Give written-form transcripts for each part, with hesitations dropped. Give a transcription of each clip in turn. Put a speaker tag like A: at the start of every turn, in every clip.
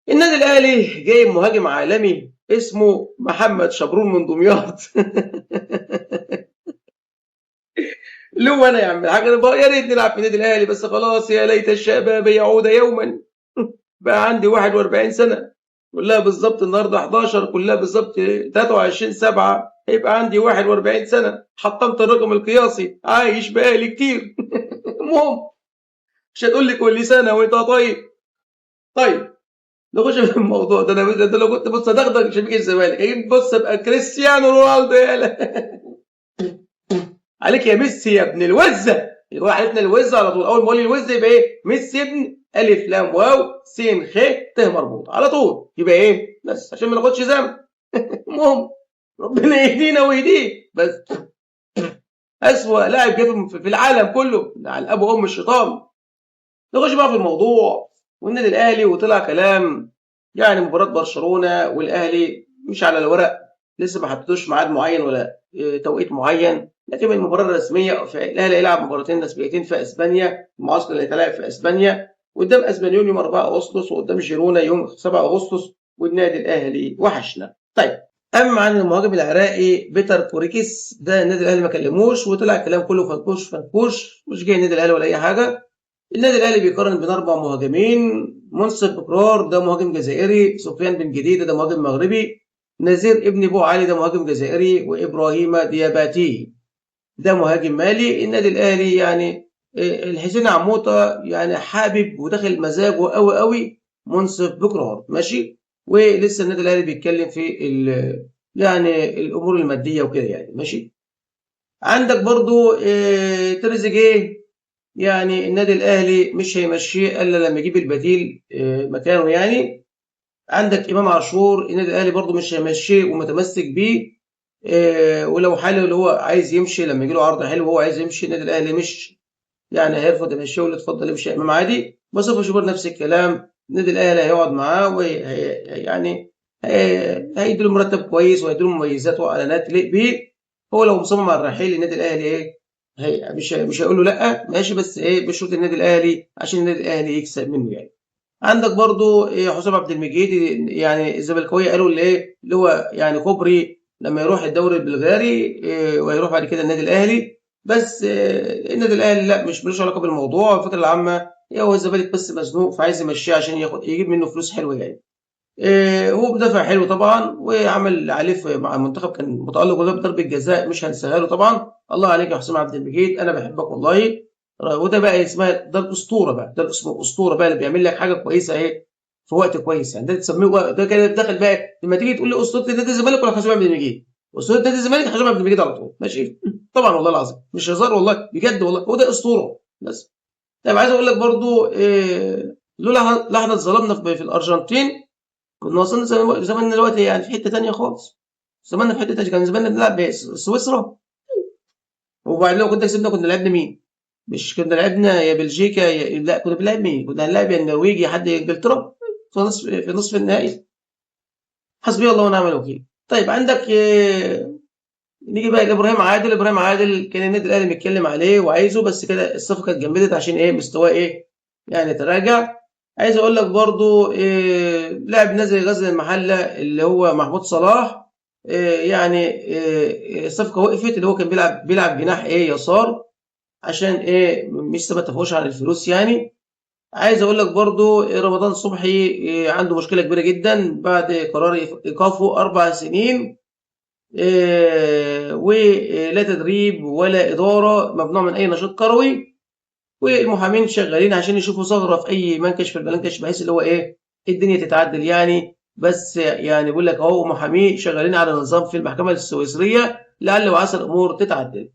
A: النادي الاهلي جايب مهاجم عالمي اسمه محمد شبرون من دمياط. لو انا يا عم الحاج يا ريت نلعب في النادي الاهلي، بس خلاص يا ليت الشباب يعود يوما. بقى عندي 41 سنة كلها بالظبط، النهارده 11 كلها بالظبط 23/7 هيبقى عندي 41 سنة، حطمت الرقم القياسي، عايش بقالي كتير. المهم مش هتقول لي كل سنة وانت طيب. طيب نخش في الموضوع ده، انا ده لو كنت بص هدغدغ شبيك الزمالك، اجيب بص ابقى كريستيانو رونالدو، يالا عليك يا ميسي يا ابن الوزه، يقول علينا الوزه على طول، اول ما اقول الوزه يبقى ايه؟ ميسي ابن الف لام واو س خ ت مربوط على طول، يبقى ايه؟ بس عشان ما ناخدش ذنب. المهم ربنا يهدينا ويهديه. بس اسوأ لاعب جه في العالم كله على الاب وام الشيطان. نخش بقى في الموضوع والنادي الاهلي، وطلع كلام يعني مباراة برشلونة والاهلي مش على الورق، لسه ما حطوش ميعاد معين ولا توقيت معين، لكن المباراة الرسمية الاهلي هيلعب مباراتين رسميتين في اسبانيا، المعسكر اللي هيتلعب في اسبانيا قدام اسبانيول يوم 4 اغسطس وقدام جيرونا يوم 7 اغسطس، والنادي الاهلي وحشنا. طيب اما عن المهاجم العراقي بيتر كوريكيس، ده النادي الاهلي ما كلموش، وطلع الكلام كله فنكوش فنكوش، مش جاي النادي الاهلي ولا اي حاجة. النادي الاهلي بيقارن بين 4 مهاجمين، منصف بكرار ده مهاجم جزائري، سفيان بن جديدة ده مهاجم مغربي، نزير ابن بو علي ده مهاجم جزائري، وابراهيم دياباتي ده مهاجم مالي. النادي الاهلي يعني الحسين عموتة يعني حابب وداخل مزاجه قوي قوي منصف بكرار، ماشي. ولسه النادي الاهلي بيتكلم في يعني الامور المادية وكده يعني، ماشي. عندك برضو تريزيجيه، يعني النادي الاهلي مش هيمشيه الا لما يجيب البديل مكانه يعني. عندك امام عاشور النادي الاهلي برضو مش هيمشيه ومتمسك بيه، ولو حاله اللي هو عايز يمشي لما يجي له عرض حلو وهو عايز يمشي، النادي الاهلي مش يعني هيرفض يمشيه ويقول له اتفضل امشي يا امام عادي. مصطفى شوبير نفس الكلام، النادي الاهلي هيقعد معاه يعني هيدي له مرتب كويس وهيدي له مميزات واعلانات تليق بيه. هو لو مصمم على الرحيل النادي الاهلي ايه هي مش هيقول له لا ماشي، بس ايه بشروط النادي الاهلي عشان النادي الاهلي يكسب منه يعني. عندك برضو إيه حسام عبد المجيد، يعني الزملكاويه قالوا اللي ايه اللي هو يعني كوبري لما يروح الدوري البلغاري إيه وهيروح بعد كده النادي الاهلي، بس إيه النادي الاهلي لا مش ملوش علاقة بالموضوع. الفكرة العامة هو الزمالك بس مزنوق فعايز يمشيه عشان ياخد يجيب منه فلوس حلوة يعني. إيه هو مدافع حلو طبعا وعمل عليه مع المنتخب كان متالق وجاب ضربه جزاء مش هنساها له طبعا. الله عليك يا حسام عبد المجيد، انا بحبك والله. وده بقى اسمها ده الاسطورة بقى، ده اسمه اسطورة بقى اللي بيعمل لك حاجة كويسة ايه في وقت كويس يعني. ده تسميه ده كده دخل بقى لما تيجي تقول لي اسطورة نادي الزمالك ولا حسام عبد المجيد، اسطورة نادي الزمالك حسام عبد المجيد على طول ماشي. طبعا والله العظيم مش هزار والله بجد والله هو ده اسطورة بس. طيب عايز اقول لك برضو إيه، لولا احنا اتظلمنا في الارجنتين كنا وصلنا زماننا دلوقتي يعني في حتة ثانية خالص، زماننا في حتة ثانية، كان زماننا بنلعب سويسرا، وبعدين لو كنت كسبنا كنا لعبنا مين؟ مش كنا لعبنا يا بلجيكا يا لا كنا بنلعب مين؟ كنا هنلعب يا النرويج يا حد انجلترا في نصف النهائي. حسبي الله ونعم الوكيل. طيب عندك نيجي بقى لابراهيم عادل. ابراهيم عادل كان النادي الاهلي بيتكلم عليه وعايزه، بس كده الصفقة اتجمدت عشان ايه مستواه ايه يعني تراجع. عايز اقول لك برضو إيه لاعب نزل غزل المحلة اللي هو محمود صلاح، إيه يعني إيه الصفقة وقفت، اللي هو كان بيلعب جناح ايه يسار عشان ايه مش ما اتفقوش على الفلوس يعني. عايز اقول لك برضو إيه رمضان صبحي إيه عنده مشكلة كبيرة جدا بعد قرار ايقافه 4 سنين، إيه ولا تدريب ولا ادارة، ممنوع من اي نشاط كروي، والمحامين شغالين عشان يشوفوا ثغره في اي منكش في البلنكش بحيث اللي هو ايه الدنيا تتعدل يعني. بس يعني بيقول لك اهو محامين شغالين على نظام في المحكمة السويسريه لعل وعسى الامور تتعدل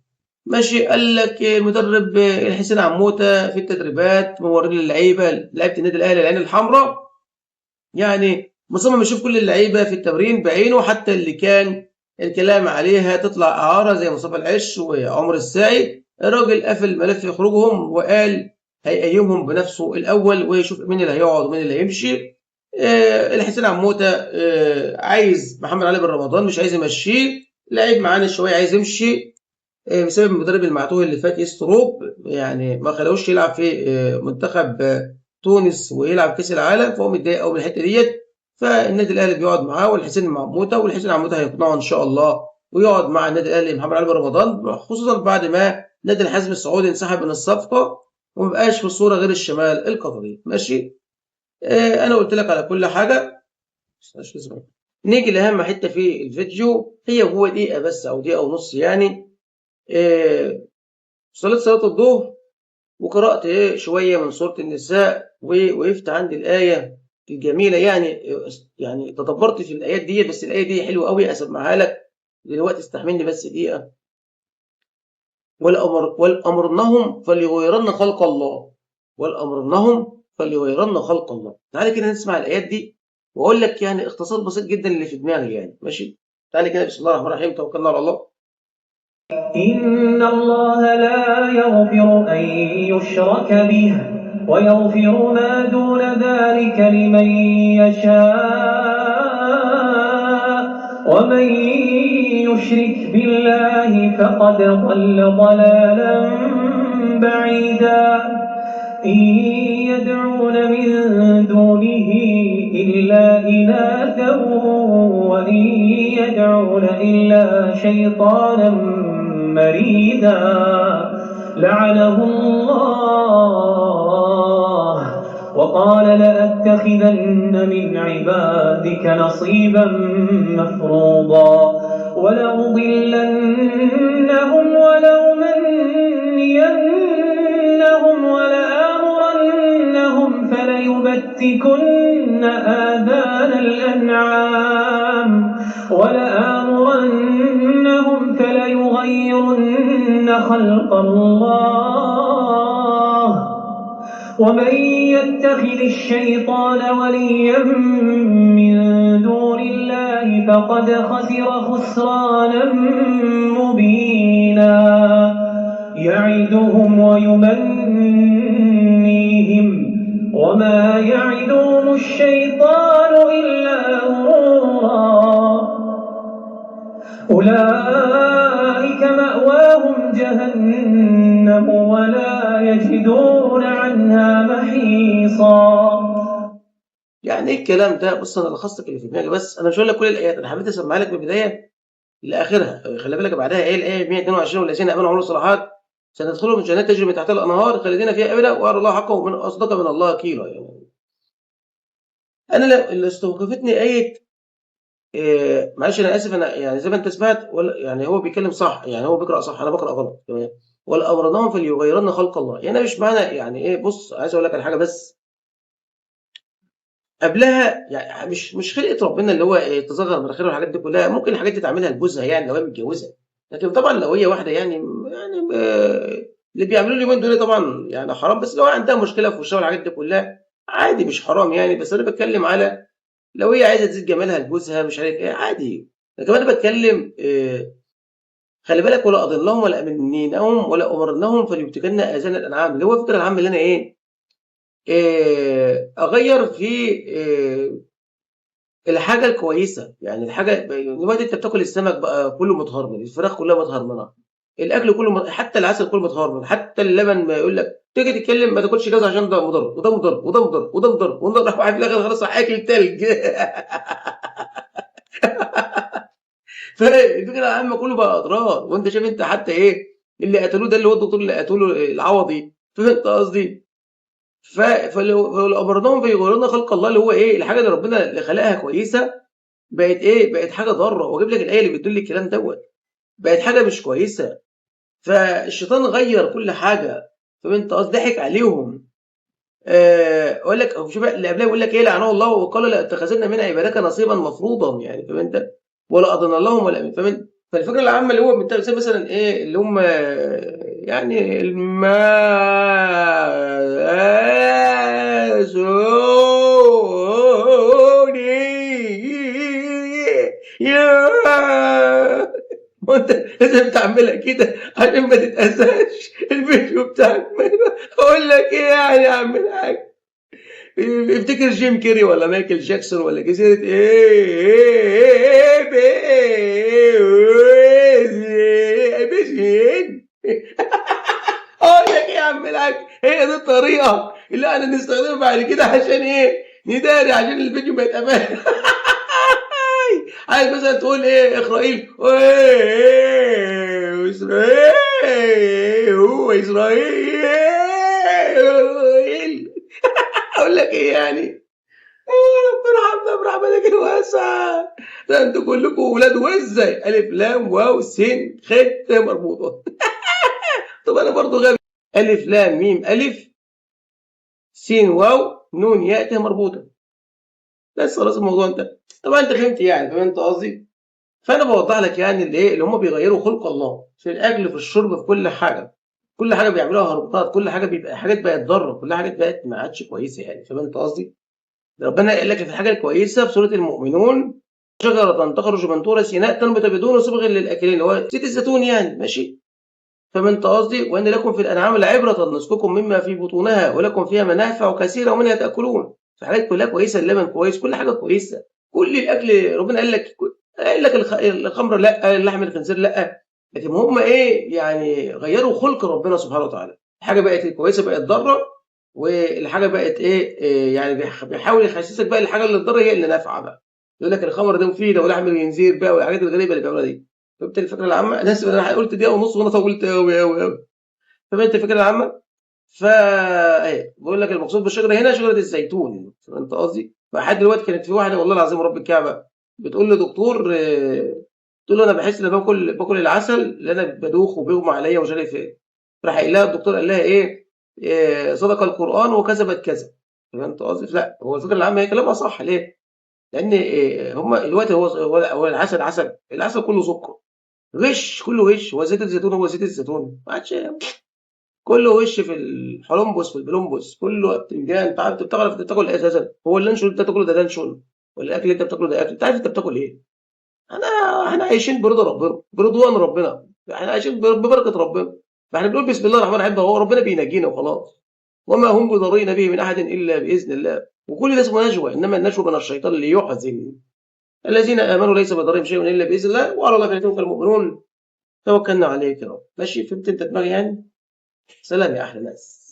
A: ماشي. قال لك المدرب الحسين عموتة في التدريبات مورين للعيبة لعيبة النادي الاهلي العين الحمراء، يعني مصمم يشوف كل اللعيبة في التمرين بعينه، حتى اللي كان الكلام عليها تطلع اعاره زي مصطفى العش وعمر الساعي. الراجل قفل ملف خروجهم وقال هيقيمهم بنفسه الاول ويشوف مين اللي هيقعد ومين اللي هيمشي. الحسين عموتة عايز محمد علي بن رمضان مش عايز يمشيه، لعيب معانا شوية عايز يمشي بسبب المدرب المعتوه اللي فات يستروب، يعني ما خلوش يلعب في منتخب تونس ويلعب كاس العالم، فهو متضايق قوي من الحتة ديت. فالنادي الاهلي بيقعد معاه والحسين عموتة، والحسين عموتة هيقنعه ان شاء الله ويقعد مع النادي الاهلي محمد علي رمضان، خصوصا بعد ما نادي الحزم السعودي انسحب من الصفقة ومبقاش في الصورة غير الشمال القطري. ماشي، انا قلت لك على كل حاجة. نيجي لاهم حتة في الفيديو، هي هو دقيقة بس او دقيقة ونص يعني. صليت صلاة الظهر وقرات شوية من سورة النساء، ووقفت عند الايه الجميلة، يعني تدبرت في الايات دي، بس الايه دي حلوة قوي اسمعها لك دلوقتي، استحملني بس دقيقة. والامرنهم فليغيرن خلق الله، والامرنهم فليغيرن خلق الله. تعالى كده نسمع الايات دي واقول لك يعني اختصار بسيط جدا اللي في دماغي يعني. ماشي، تعالى كده. بسم الله الرحمن الرحيم، توكلنا على الله.
B: إن الله لا يغفر أن يشرك به ويغفر ما دون ذلك لمن يشاء ومن يشرك بالله فقد ضل ضلالا بعيدا. إن يدعون من دونه إلا إناثا وإن يدعون إلا شيطانا مريدا. لعنه الله وقال لأتخذن من عبادك نصيبا مفروضا ولأضلنهم ولأمنينهم ولآمرنهم فليبتكن آذان الأنعام ولآمرنهم فليغيرن خلق الله. ومن يتخذ الشيطان وليا من دون الله فقد خسر خسرانا مبينا. يعدهم ويمنيهم وما يعدهم الشيطان إلا غرورا. أولئك مأواهم جهنم ولا يجدون عنها محيصا.
A: يعني ايه الكلام ده؟ بص، انا لخصت اللي في دماغي، بس انا مش هقول لك كل الايات، انا حبيت اسمعها لك من البداية لاخرها. خلي بالك بعدها ايه الايه 122، والذين امنوا وعملوا الصالحات سندخلهم جنات تجري من تحتها الانهار خالدين فيها ابدا وارى الله حقه ومن اصدق من الله قيلا. يعني انا اللي استوقفتني ايه، معلش انا اسف، انا يعني زي ما انت سمعت، ولا يعني هو بيتكلم صح، يعني هو بيقرا صح، انا بقرا غلط. تمام. والامرناهم فليغيرن خلق الله، يعني مش معنى يعني ايه. بص، عايز اقول لك على حاجة بس قبلها، يعني مش خلقه ربنا اللي هو إيه، تصغر مناخيرها والحاجات دي كلها، ممكن الحاجات دي تعملها لجوزها يعني لو هي متجوزة، لكن طبعا لو هي واحدة يعني اللي بيعملوه اليومين دول طبعا يعني حرام، بس لو عندها مشكلة في وشها والحاجات دي كلها عادي، مش حرام يعني. بس انا بتكلم على لو هي عايزه تزيد جمالها لجوزها مش عارف ايه، عادي. لكن انا بتكلم خلي بالك، ولا اضلهم ولا امنينهم ولا امرناهم فليبتكن اذان الانعام، اللي هو الفكرة العامة اللي انا ايه، اغير في الحاجة الكويسة. يعني الحاجة دلوقتي انت بتاكل السمك بقى كله متهرمن، الفراخ كلها متهرمنه، الاكل كله حتى العسل كله متهرمن، حتى اللبن ما يقول لك تيجي تتكلم ما تاكلش كذا عشان ده مضر وده مضر وده مضر وده مضر وده مضر، واحد في الاخر خلاص اكل تلج. فالفكرة العامة كله بقى اضرار. وانت شايف انت حتى ايه اللي قتلوه ده، اللي هو الدكتور اللي قتلوه العوضي، فهمت قصدي؟ فلو امرناهم فيغيرن خلق الله، اللي هو ايه الحاجة اللي ربنا اللي خلقها كويسة بقت ايه، بقت حاجة ضارة. واجيب لك الايه اللي بتدل الكلام دوت، بقت حاجة مش كويسة. فالشيطان غير كل حاجة، فانت قصدي ضحك عليهم. اقول لك شوف اللي قبلها بيقول لك ايه، لعنه الله وقال لاتخذن من عبادك نصيبا مفروضا، يعني فاهم انت، ولا اضن لهم ولا فاهم. فالفكرة العامة اللي هو زي مثلا ايه اللي هم يعني الماسوني، وانت لازم تعملها كده عشان ما تتأذاش الفيديو بتاعك. اقول لك ايه يعني، اعمل حاجة افتكر جيم كيري ولا مايكل جاكسون ولا جزيرة ايه بي. اقول لك ايه يا عم الحاج، هي دي الطريقة. اللي احنا نستخدمها بعد كده عشان ايه؟ نداري عشان الفيديو ما يتقفلش. عايز مثلا تقول ايه؟ اخرائيل، ايه اسرائيل، هو اسرائيل. اقول لك ايه يعني؟ يا رب ارحمنا برحمتك الواسعة. ده انتوا كلكم ولاد وزة، الف لام واو س خ ت مربوطة. طب انا برضو غبي. الف لام ميم الف س واو نون ياء ت مربوطة. بس خلاص الموضوع انتهى. طبعا انت فهمت يعني، فهمت قصدي؟ فانا بوضح لك يعني اللي ايه، اللي هم بيغيروا خلق الله في الاكل، في الشرب، في كل حاجة. كل حاجة بيعملوها هربطات، كل حاجة بيبقى حاجات بقت ضارة، كل حاجات بقت ما عادش كويسة يعني، فهمت قصدي؟ ربنا قال لك في الحاجة الكويسة في سورة المؤمنون: شجرة تخرج من طور سيناء تنبت بدون صبغ للاكلين، اللي هو زيت الزيتون يعني، ماشي؟ فهمت قصدي؟ وان لكم في الانعام لعبرة نسقكم مما في بطونها ولكم فيها منافع كثيرة ومنها تاكلون. فحاجات كلها كويسة، اللبن كويس، كل حاجة كويسة، كل الاكل ربنا قال لك، قال لك الخمر لا، اللحم الخنزير لا، لكن هم ايه يعني غيروا خلق ربنا سبحانه وتعالى. الحاجة بقت كويسة بقت ضارة، والحاجة بقت ايه يعني بيحاول يحسسك بقى الحاجة اللي تضر هي اللي نافعة بقى. يقول لك الخمر ده مفيدة ولحم الخنزير بقى والحاجات الغريبة اللي بيعملوها دي. فهمت الفكرة العامة؟ انا قلت دقيقة ونص وانا طولت قوي قوي قوي. فهمت الفكرة العامة؟ فا ايه بقول لك المقصود بالشجرة هنا شجرة الزيتون، فهمت قصدي؟ فلحد دلوقتي كانت في واحدة والله العظيم رب الكعبة بتقول لدكتور، تقول له انا بحس ان باكل العسل اللي انا بدوخ وبيغمى عليا ومش عارف ايه. راح قايل لها الدكتور قال لها ايه، صدق القران وكذبت كذا. فهمت قصدي؟ لا هو الفكرة العامة هي كلامها صح. ليه؟ لان هم دلوقتي هو العسل عسل، العسل كله سكر، غش، كله غش. هو زيت الزيتون هو زيت الزيتون ما عادش، كله وش في الحلمبس في البلومبس، كله بتنجان. انت عارف بتعرف انت بتاكل ايه اساسا؟ هو اللانشون اللي انت بتاكله ده لانشون، ولا الاكل اللي انت بتاكله ده اكل؟ انت عارف انت بتاكل ايه؟ احنا عايشين برضا ربنا، برضوان ربنا، احنا عايشين ببركة ربنا. فاحنا بنقول بسم الله الرحمن الرحيم، هو ربنا بينجينا وخلاص. وما هم بضارين به من احد الا باذن الله. وكل ده اسمه نجوى، انما النجوى من الشيطان ليحزن الذين امنوا ليس بضارهم شيء الا باذن الله وعلى الله فليتوكل المؤمنون. توكلنا عليك يا رب. ماشي، فهمت انت دماغي يعني؟ سلام يا احلى ناس.